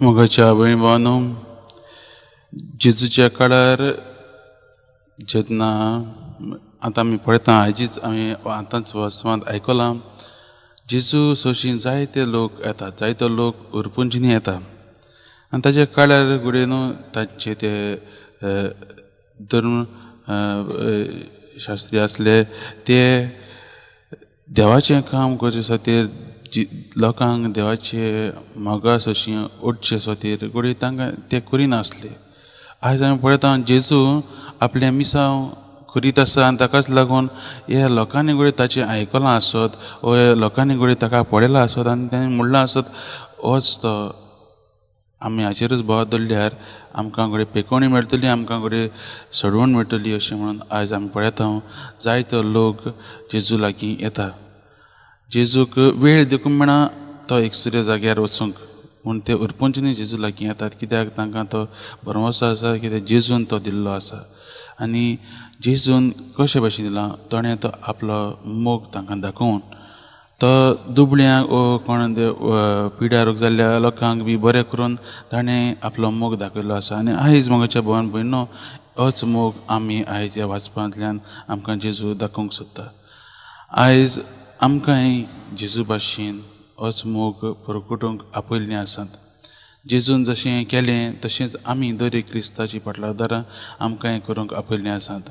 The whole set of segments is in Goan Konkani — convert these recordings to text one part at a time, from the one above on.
मोगाच्या भयण भावांनो, जेजूच्या काळार जेन्ना आतां आमी पळयता, आयजीच आमी आतांच वाचपांत आयकलां, जेजू सोशी जायते लोक येतात, जायते लोक उरपुंजिनी येता आनी ताच्या काळार घडये न्हू ताचे ते धर्म शास्त्री आसले ते देवाचें काम करचे खातीर, लोकांक देवाचे मोगा सोशी ओडचे खातीर घडये तांकां ते करिनासले. आयज आमी पळयता जेजू आपलें मिसांव करीत आसा आनी ताकाच लागून ह्या लोकांनी घडये ताचें आयकलां आसत वो ह्या लोकांनी घडये ताका पळयलां आसत आनी ताणें म्हणलां आसत, होच तो, आमी हाचेरूच भाव दवरल्यार आमकां घडये पेकोवणी मेळटली, आमकां घडये सोडवण मेळटली अशें म्हणून आयज आमी पळयता जायतो लोक जेजू लागीं येता. जेजूक वेळ देखून मेळना तो एकसुऱ्या जाग्यार वचूंक, पूण ते उरपुंजनी जेजू लागीं येतात, कित्याक तांकां तो भरवंसो आसा कित्याक जेजून तो दिल्लो आसा. आनी जेजून कशे भशेन दिला, ताणें तो आपलो मोग तांकां दाखोवन तो दुबळ्यांक वो कोण पिड्या रोग जाल्ल्या लोकांक बी बरें करून ताणें आपलो मोग दाखयल्लो आसा. आनी आयज मोगाच्या भोवान भयणो, होच मोग आमी आयज ह्या वाचपांतल्यान आमकां जेजू दाखोवंक सोदता. आयज आमकांय जेजू भाशेन होच मोग परगटूंक आपयल्लीं आसात. जेजून जशें केलें तशेंच आमी दर एक क्रिस्ताची पाटलादारां आमकांय करूंक आपयल्लीं आसात.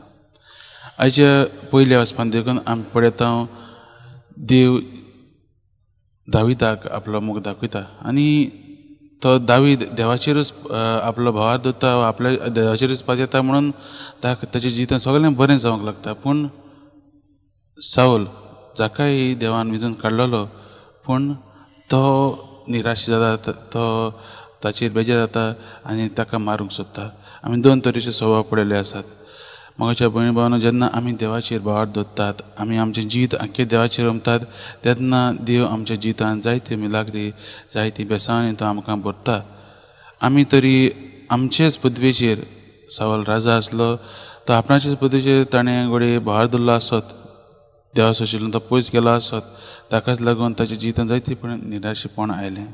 आयच्या पयल्या वाचपांत देखून आमी पळयता देव दाविदाक आपलो मोग दाखयता आनी तो दावीद देवाचेरूच आपलो भावार दवरता, आपल्या देवाचेरूच पातयेता म्हणून ताका ताच्या जिवितांत सगळें बरें जावंक लागता. पूण सावल जाकाय देवान विजून काडलेलो, पूण तो निराश जाता, तो ताचेर बेजार जाता आनी ताका मारूंक सोदता. आमी दोन तरेचे स्वभाव पळयल्ले आसात. मोगाच्या भयण भावांनो, जेन्ना आमी देवाचेर भावार दवरतात, आमी आमचें जिवीत आख्खें देवाचेर रोमतात, तेन्ना देव आमच्या जिवितांत जायत्यो मिलाग्री, जायती बेसांवांनी तो आमकां भरता. आमी तरी आमचेच पदवेचेर, सावल राजा आसलो तो आपणाचेच पदवेचेर ताणें घडये भावार दवरलो आसत, देवा सोशिल्लो तो पयस गेलो आसत, ताकाच लागून ताच्या जिवितांत जायते पण निराशेपण आयलें.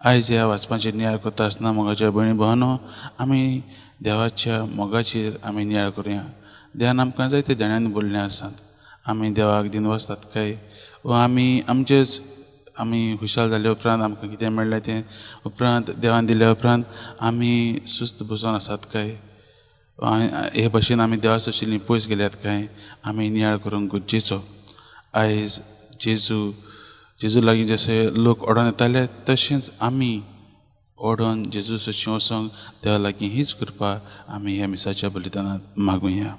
आयज ह्या वाचपाचेर नियाळ करता आसतना मोगाच्या भयणी भावांनो, आमी देवाच्या मोगाचेर आमी नियाळ करुया. देवान आमकां जायते देण्यान बोल्ले आसात. आमी देवाक दिनवासतात काय वो आमी आमचेच आमी खुशाल जाले उपरांत आमकां कितें मेळ्ळें तें उपरांत देवान दिल्या उपरांत आमी सुस्त बसून आसात काय, हे भशेन आमी देवा सोशिल्लीं पयस गेल्यात काय, आमी नियाळ करूंक गरजेचो. आयज जेजू लागीं जशे लोक ओडोन येताले तशेंच आमी ओडोन जेजू सोशी वचोंक देवा लागीं हीच कृपा आमी ह्या मिसाच्या बलिदानांत मागुया.